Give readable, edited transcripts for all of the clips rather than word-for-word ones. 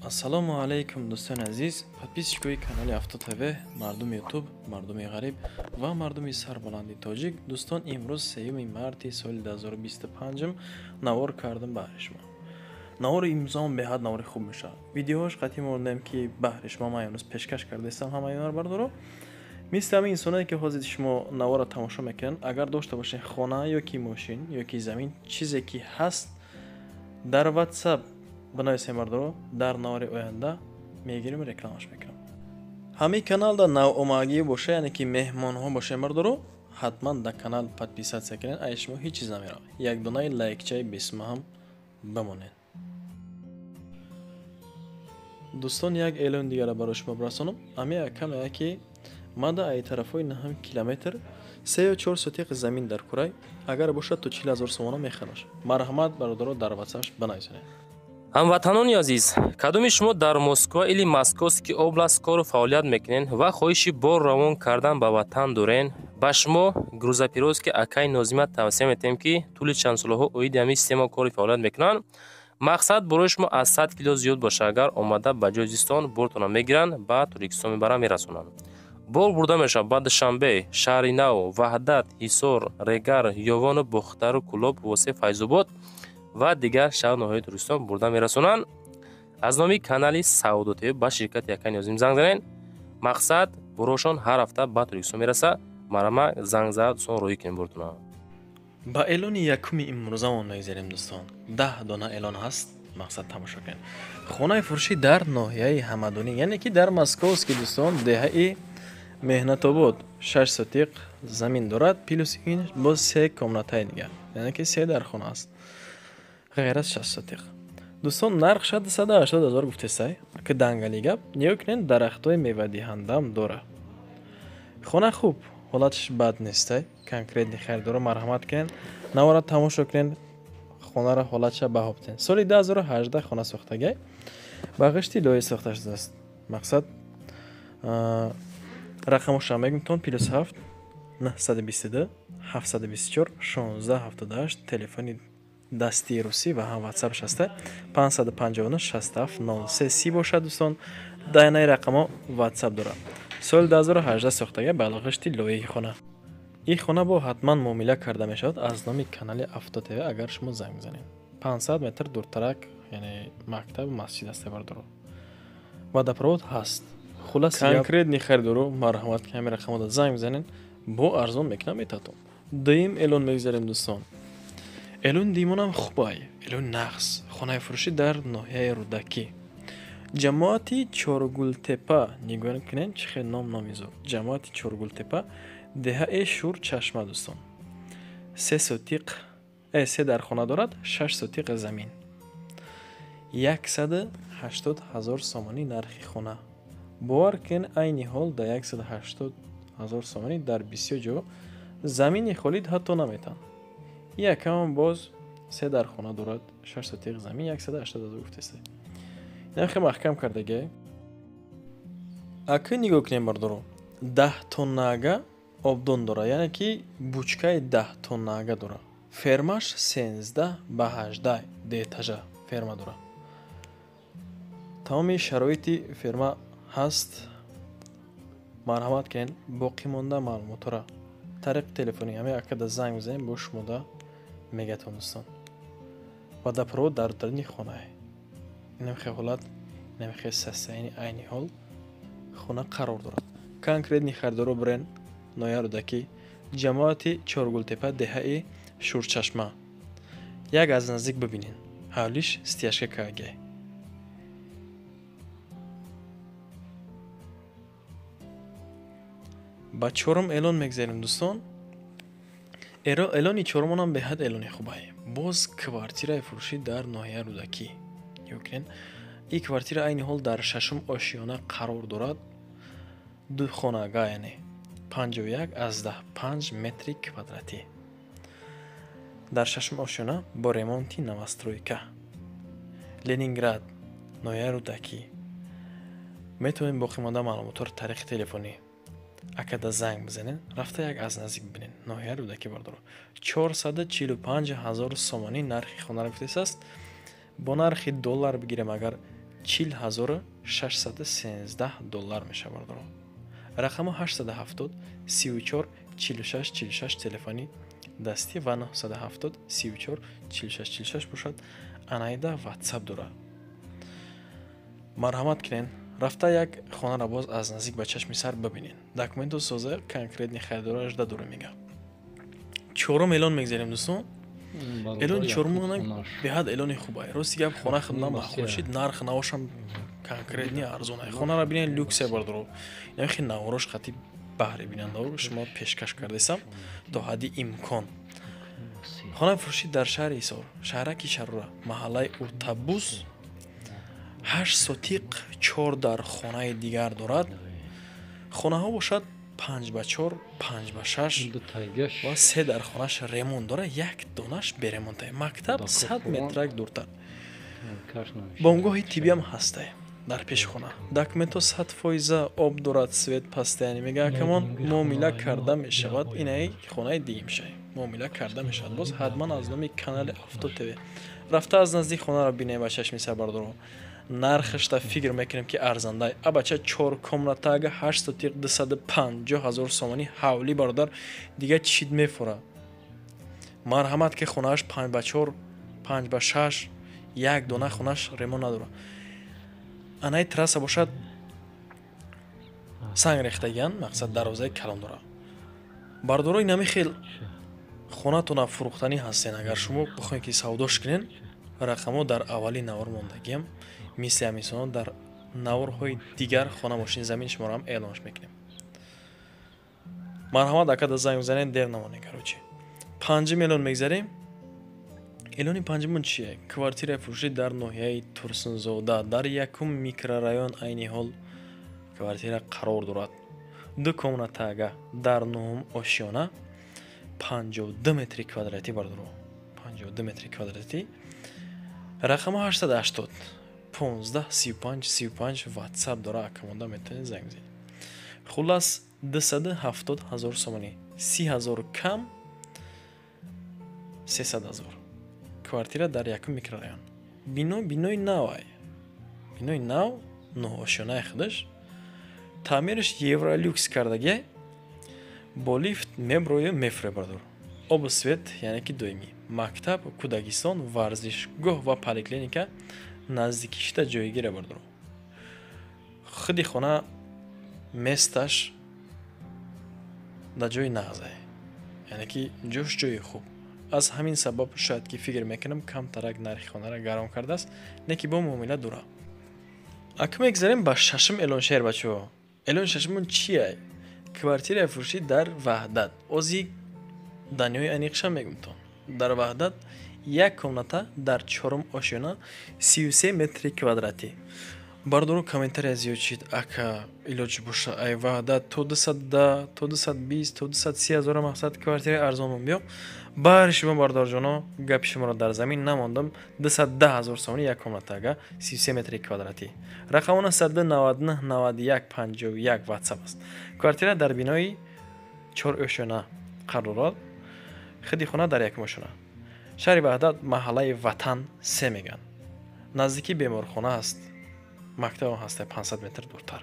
Ассалому алайкум, дӯстони азиз, подписчикои канали Авто ТВ, мардуми Ютуб, мардуми ғариб ва мардуми сарбаланди тоҷик. Дӯстон, имрӯз 3 марти соли 2025 навор кардам баҳри шумо. Навори имрӯзаам беҳад навори хуб мешавад. Видеоҳош қатъӣ мондем, ки баҳри шумо ман имрӯз пешкаш кардаистам ҳамаи инҳоро, бардоро. Мисли ҳамин инсоное, ки ҳозир шумо наворро тамошо мекунанд, агар дошта бошед хона ё ки мошин ё ки замин, чизе ки ҳаст, дар WhatsApp бинависем, бардоро, дар навори оянда мегирем, рекламаш мекунам. Ҳамин каналда навомагӣ боша, яъне ки меҳмонҳо бошем, бардоро, ҳатман дар канал подписаться кунед, ай шумо ҳеҷ чиз намеравад. Як донаи лайкчаи бисма ҳам бимонед. Дӯстон, як эълони дигара барои шумо бирасонам. Ҳамин якам яке мада ай тарафҳои 9 километр 3 ё 4 сотиқ замин дар курай, агар бошад то 40 ҳазор сомона мехараш. Марҳамат, бародаро, дар WhatsApp бинависонед. Ҳамватанони азиз, кадоми шумо дар Москва или Московский област кору фаъолият мекунед ва хоҳиши бор равон кардан ба ватан дорен, ба шумо грузоперевозки акай Нозима тавсия метиҳем, ки тӯли чанд солаҳо оиди ҳамин система кори фаъолият мекунанд. Мақсад борои шумо аз 100 кило зиёд бошад, агар омада ба ҷои зистон бортона мегиранд, ба Тоҷикистон мебаранд, мерасонанд. Бор бурда мешавад ба Душанбе, Шаҳри Нав, Ваҳдат, Ҳисор, Регар, Ёвону Бохтару Кӯлоб, Восе, Файзобод ва дигар шаҳр ноҳияи Тоҷикистон бурда мерасонанд. Аз номи канали Савдо ТВ ба ширкати Акай Нозим занг занед. Мақсад борошон ҳар ҳафта ба Тоҷикистон мерасад. Марама занг зад, дӯстон, роҳӣ кунем бортона. Ба эълони якуми имрӯзамон мегзарем, дӯстон. 10 дона эълон ҳаст, мақсад тамошо кунед. Хонаи фурӯшӣ дар ноҳияи Ҳамадонӣ, яъне ки дар Московский, дӯстон, деҳаи Меҳнатобод, 6 сотиқ замин дорад, плюс ин боз 3 комнатаи дигар, яъне ки 3 дархона аст. Ғайр аз 6 сотиқ. Дӯстон, нарх 680 ҳазор гуфтесай, ки дангали гап, нигоҳ кунед, дарахтҳои мевадиҳандаам дорад. Хона хуб, ҳолаташ бад нестай, конкретни харидоро марҳамат кунед, навора тамошо кунед, хонаро ҳолатша баҳо бидиҳед. Соли 2018 хона сохтагай, ба ғишти лоиҳа сохта шудааст. Мақсад, рақамошро мегӯм, плюс 7 922 724 16 78, телефони дастии русӣ ва ҳам WhatsApp-ш ҳаста 559 67 03 30 бошад, дӯстон. Дайнаи рақамҳо WhatsApp дорад. Соли 2018 сохтага ба ғишти лоиҳаи хона. Ин хона бо ҳатман муомила карда мешавад аз номи канали Авто ТВ, агар шумо занг бизанед. 500 метр дуртарак, яъне мактаб, масҷид аст, бардоро. Водопровод ҳаст. Хулас, конкретни харидоро марҳамат, ки ҳамин рақамҳода занг бизанед, бо арзон мекунам метатон. Дуюм эълон мегузарем, дӯстон. Эълони дуюмонам хубай, эълони нағз. Хонаи фурӯшӣ дар ноҳияи Рӯдакӣ, ҷамоати Чоргултепа. Нигоҳ кунед, чӣ хел ном, номи зур. Ҷамоати Чоргултепа, деҳаи Шурчашма, дӯстон. 3 сотиқ, 3 дархона дорад, 6 сотиқ замин. 180 ҳазор сомонӣ нархи хона. Бовар кунед, айни ҳол дар 180 ҳазор сомонӣ дар бисёр ҷо замини холид ҳатто наметаҳанд. Якам боз 3 дархона дорад, 6 сотиқ замин, 180 ҳазор гуфтеста. Инам хеле маҳкам кардагай. Акун нигоҳ кунем, бардоро, 10 тоннага обдон дорад, яъне ки бучкаи 10 тоннага дорад. Фермаш 13 ба 18 деэтажа ферма дорад. Тамоми шароити ферма ҳаст. Марҳамат кунед, боқӣ монда маълумотҳоро тариқи телефонӣ ҳамин акада занг бизанед, бо шумода мегатон, дӯстон. Водопровод дар даруни хонае. Инам хел ҳолат, инам хел состояние айни ҳол хона қарор дорад. Конкретни харидоро бирен ноҳияи Рӯдакӣ, ҷамоати Чоргултепа, деҳаи Шурчашма. Як аз наздик бибинед. Ҳавлиш стяжка кагай. Ба чорум эълон мегзарем, дӯстон. Эълони чорумонам беҳад эълони хубай. Боз квартираи фурӯшӣ дар ноҳияи Рӯдакӣ. Нигоҳ кунед, ин квартира айни ҳол дар 6-ум ошёна қарор дорад. 2 хонага, яъне 51,5 метри квадратӣ. Дар 6-ум ошёна бо ремонти новостройка. Ленинград, ноҳияи Рӯдакӣ. Метавонед боқимонда маълумотҳоро тариқи телефонӣ акада занг бизанед, рафта як аз наздик бибинед. Ноҳияи Рӯдакӣ, бардоро. 445 ҳазор сомонӣ нархи хонаро гуфтесааст. Бо нархи доллар бигирем, агар 40 613 доллар мешавад, бародаро. Рақаму 870 34 46 46 телефони дастӣ ва 970 34 46 46 бошад, анаида ватсап дорад. Марҳамат кунен, рафта як хонаро боз аз наздик ба чашми сар бибинед. Документу соза, конкретный харидораш дадора, мега. Чорум эълон мегзарем, дӯстон. Эълони чорум беҳад эълони хубай. Рости гап, хона худна маъқул шид, нарх навошам конкретный арзонай. Хонаро бинед, люксе, бардоро. Инахи наворош хати баҳри бинандаҳо шумо пешкаш кардесам то ҳадди имкон. Хонаи фурӯшӣ дар шаҳри Ҳисор, шаҳраки Шарора, маҳаллаи Уртабуз, 8 сотиқ, чор дар хонаи дигар дорад. Хонаҳо бошад 5 ба 4, 5 ба 6 ва се дар хонаш ремонт дорад, як донаш беремонта. Мактаб 100 метрак дуртар, бомгоҳи тиббиам ҳастай дар пеши хона. Документҳо 100%, об дорад, свет постоянный. Мега акамон, муомила карда мешавад. Инаи хонаи дигимшай муомила карда мешавад. Боз ҳатман аз номи канали Авто ТВ рафта аз наздик хонаро бинем ба чашми сар, бардоро. Нархашта фикр мекунем, ки арзандай. Абача, чор комнатага, 8 сотиқ, 250 000 сомонӣ ҳавлӣ, бародар, дига чид мефура? Марҳамат, ки хонааш 5 ба 4, 5 ба 6, як дона хонаш ремонт надорад. Анаи трасса бошад, санг рехтагиян, мақсад, дарвозаи калон дорад. Бардоро, инами хел хонатона фурӯхтанӣ ҳастен, агар шумо бихоҳед, ки савдош кунен, рақамҳо дар аввали навор мондагиам. Мисли ҳаминсоно дар наворҳои дигар хона, мошини, замин шуморо ҳам эълонш мекунем. Марҳамат, акада занг бизанед, дер намонед. Короче, панҷум эълон мегзарем. Эълони панҷумон чие? Квартираи фурӯшӣ дар ноҳияи Турсунзода, дар якум микрорайон айни ҳол квартира қарор дорад. Ду комнатага дар нуҳум ошёна, 52 метри квадратӣ, бардоро, 52 метри квадратӣ. Рақаму 880 15 35 35 ватсап дора, акамонда метавонед занг бизанед. Хуллас, 270 ҳазор сомонӣ, 30 ҳазор кам, 300 ҳазор. Квартира дар якум микрорайон, бино бинои навай, бинои нав, нуҳошёнаи худаш, таъмираш евролюкс кардагия, бо лифт меброя, мефуре, бардор. Обу свет, яъне ки доимӣ. Мактаб, кӯдакистон, варзишгоҳ ва поликлиника наздикишта ҷойгира, бардор. Худи хона месташ дар ҷои нағзае, яъне ки ҷош ҷои хуб. Аз ҳамин сабаб шояд ки фикр мекунам, камтарак нархи хонаро гарон кардааст, не ки бо муомила дура. Ака, мегзарем ба шашум эълон шеър, бачаҳо. Эълони шашумон чия? Квартираи фурӯшӣ дар Ваҳдат. Ози даниёи аниқша мегумтон. Дар Ваҳдат як комната дар чорум ошёна, 33 метри квадратӣ. Бардору, комментария зиёд шид: ака, илоҷ боша, ай Ваҳдат то 210, то 220, то 230 ҳазора, мақсад, квартираи арзонмон биё. Баҳри шумо, бародарҷоно, гапи шуморо дар замин намондам. 210 ҳазор сомонӣ, як комнатага, 33 метри квадратӣ. Рақаму 999 91 51 ватсап аст. Квартира дар бинои чор ошёна қарор дорад, худи хона дар якум ошёна. Шаҳри Ваҳдат, маҳаллаи Ватан се мегӯянд. Наздикии беморхона аст, мактабам ҳаста 500 метр дуртар.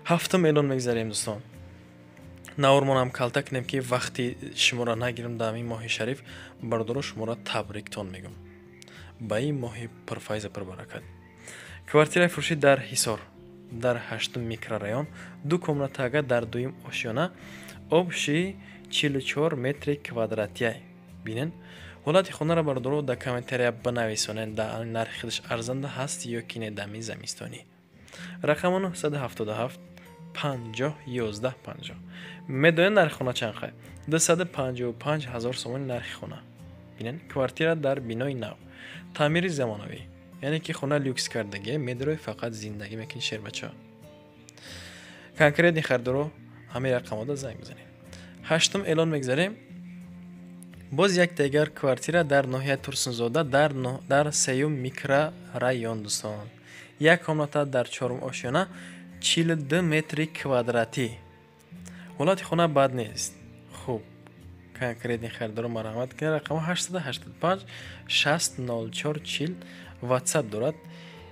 Ҳафтум эълон мегзарем, дӯстон. Навормонам калта кунем, ки вақти шуморо нагирам. Дар ин моҳи шариф, бародаро, шуморо табриктон мегӯм ба ин моҳи пурфайза, пурбаракат. Квартираи фурӯшӣ дар Ҳисор, дар ҳаштум микрорайон, ду комнатага дар дуюм ошёна, общий 44 метри квадратия. Бинен ҳолати хонаро, бародаро, дар комментария бинависонед, дар нархи худаш арзанда ҳаст ё ки не дами замистонӣ. Рақаму 977 50 11 50. Медонед нархи хона чанд қай? 255 ҳазор сомони нархи хона. Бинен, квартира дар бинои нав, таъмири замонавӣ, яъне ки хона люкс кардагия, медрои фақат зиндагӣ мекунӣ, шербача. Конкретный харидоро ҳамаи рақамода занг бизанед. Ҳаштум эълон мегзарем. Боз як дигар квартира дар ноҳияи Турсунзода, дар сеюм микрорайон, дӯстон. Як комната дар чорум ошёна, 42 метри квадратӣ. Ҳолати хона бад нест, хуб. Конкретный харидоро марҳамат кунед. Рақами 885 60 04 40 ватсап дорад.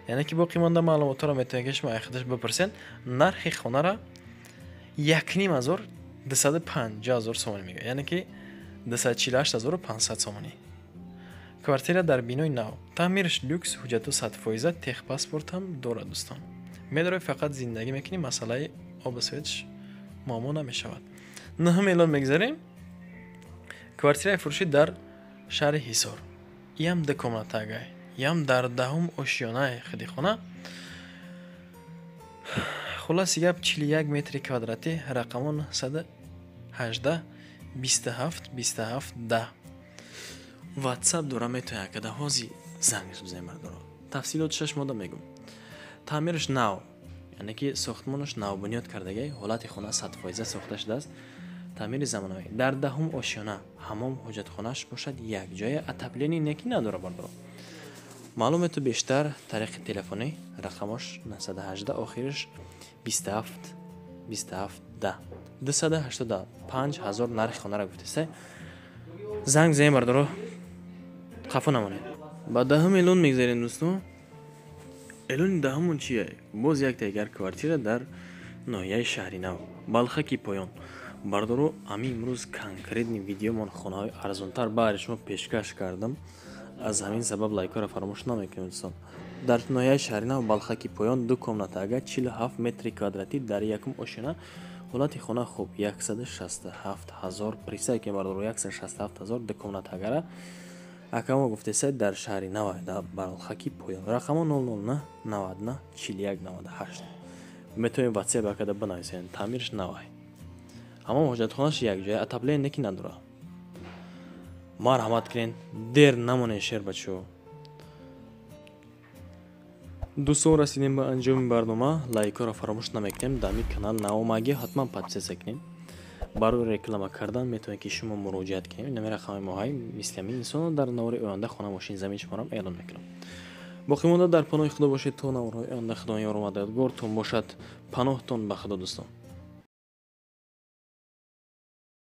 Яъне ки боқӣ монда маълумотҳоро метавонед, ки шумо айхудаш бипурсед. Нархи хонара 1,5 ҳазор 250 000 сомонӣ мегӯяд, яъне ки 248 500 сомонӣ. Квартира дар бинои нав, таъмираш люкс, ҳуҷҷату 100%, техпаспорт ҳам дорад. Дӯстон, медарои, фақат зиндагӣ мекунӣ, масъалаи обу светш муаммо намешавад. Нуҳум эълон мегзарем. Квартираи фурӯшӣ дар шаҳри Ҳисор, иам ду комнатагай, иам дар даҳум ошёнаи худи хона. Хулоси гап, 41 метри квадратӣ. Рақамо 918 27 27 10, ватсап дора, метавонед акада ҳози зангш бизанед, бардоро. Тафсилоти шаш мода мегӯм. Таъмираш нав, яъне ки сохтмонаш навбунёд кардагай, ҳолати хона 100% сохта шудааст, таъмири замонавӣ, дар даҳум ошёна, ҳамом, ҳоҷатхонааш бошад якҷоя, отопление неки надора, бардоро. Маълумоту бештар тариқи телефонӣ, рақамош 918, охириш 27 27 10. 285 000 нархи хонара гуфтеста. Занг бизанед, бардоро, хафо намонед. Ба даҳум эълон мегзарем, дӯстон. Эълони даҳумон чие? Боз як дигар квартира дар ноҳияи Шаҳри Нав, Балхаки Поён. Бардоро, ҳамин имрӯз конкретный видеомон хонаҳои арзонтар баҳри шумо пешкаш кардам. Аз ҳамин сабаб лайкҳоро фаромӯш намекунем, дӯстон. Дар ноҳияи Шаҳри Нав, Балхаки Поён, ду комната ага, 47 метри квадратӣ, дар якум ошёна, ҳолати хона хуб, 167 000. Представь ки, бардоро, 167 000 ду комната агара акамо гуфтеса, дар Шаҳри Нав, дар Балхаки Поён. Рақамо 009 99 41 98, метавонед ватсап акада бинависед. Таъмираш навай, ҳамон ҳоҷатхонааш якҷоя, отопление ки надорад. Марҳамат кунед, дер намонед, шербачо. Дӯстон, расидем ба анҷоми барнома. Лайкҳоро фаромӯш намекунем. Дар ҳамин канал наомагӣ, ҳатман подписаться кунед. Барои реклама кардан метавонед, ки шумо муроҷиат кунед. Инами рақами моҳай. Мисли ҳамин инсонро дар навори оянда хона, мошин, замин шуморо эълон мекунам. Боқӣ монда дар паноҳи Худо бошед то наворҳои оянда. Худо ёру мададгортон бошад. Паноҳтон ба Худо, дӯстон.